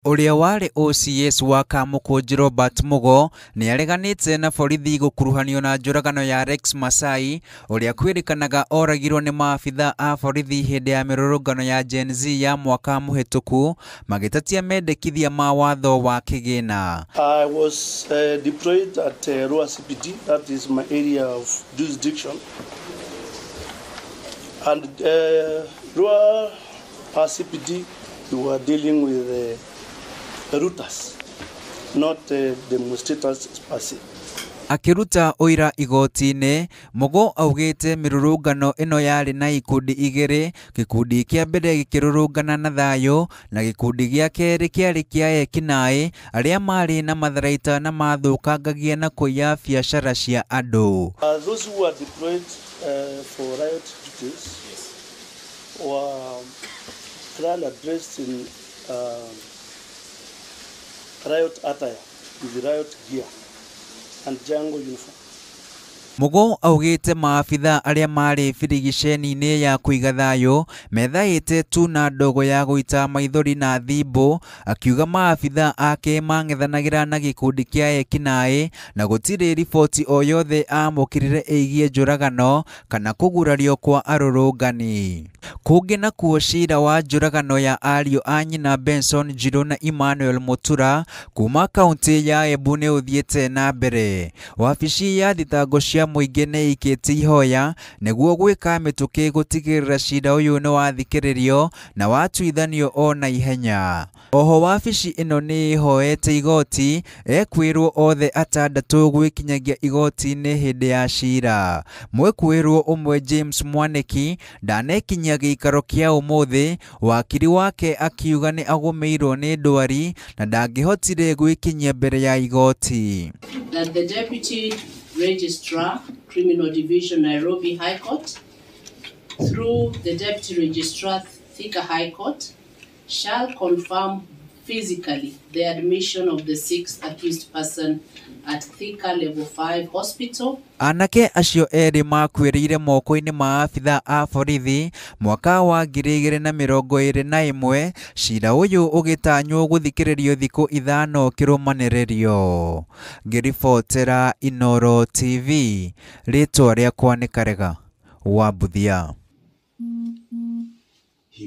Ũrĩa warĩ OCS wa Kamũkũnji Robert Mugo nĩareganĩte na borithi gũkuruhanio na njũragano ya Rex Masai ũrĩa kwĩrĩkanaga oragirwo nĩ maabitha a borithi hĩndĩ ya mĩrũrũngano ya Gen-Z ya mwaka mũhĩtũku magĩtetia mendekithia ma watho wa kĩgĩna. I was deployed at Rua CPD, that is my area of jurisdiction. And Rua CPD, we were dealing with rooters, not demonstrators per se. Akĩruta ũira igoti-inĩ, Mugo augĩte mĩrũrũngano ĩno yarĩ na ikundi igĩrĩ, gĩkundi kĩa mbere gĩkĩrũrũngana na thayũ na gĩkundi gĩa kerĩ kĩarĩ kĩa ekinaĩ arĩa marĩ na matharaita na mathũkangagia na kũiya biacara cia andũ. Those who were deployed for riot duties were clearly dressed in riot attire with riot gear and jungle uniform. Mugo augĩte maabitha arĩa marĩ birigiceni-inĩ ya kũiga thayũ methaĩte tu na ndogo ya gũita maithori na thimbũ, akiuga maabitha ake mang'ethanagĩra na gĩkundi kĩa ekinaĩ na gũtirĩ riboti o yothe amũkĩrire ĩgiĩ njũragano kana kũgurario kwa arũrũngani. Kũngĩ nakuo cira wa njũragano ya ariũ a nyina Benson Njiru na Emmanuel Mutura kuma kaunti ya Embu nĩ ũthiĩte na mbere. Wabici ya thitango cia mũingĩ nĩ ĩikĩtie ihoya nĩguo gwĩka mĩtũkĩ gũtigĩrĩra cira ũyũ nĩ wathikĩrĩrio na watuithanio o na ihenya. Oho wabici ĩno nĩ ĩhoete igoti ekwĩrwo othe atandatũ gwĩkinyagia igoti-inĩ hĩndĩ ya cira. Mwĩkũĩrwo ũmwe James Mwaniki ndanekinyia gĩikaro kĩa ũmũthĩ, wakiri wake akiuga nĩ agũmĩirwo nĩ ndwari na ndangĩhotire gwĩkinyia mbere ya igoti. That the Deputy Registrar, Criminal Division, Nairobi High Court, through the Deputy Registrar, Thika High Court, shall confirm physically the admission of the sixth accused person at Thika Level 5 Hospital. Anake acio erĩ makuĩrĩire moko-inĩ ma abitha a borithi mwaka wa 2021, cira ũyũ ũgĩtanywo gũthikĩrĩrio thikũ 5 kĩrũmanĩrĩrio. Ngĩribotera Inooro TV, rĩtwa rĩakwa nĩ Karega wa Mbuthia.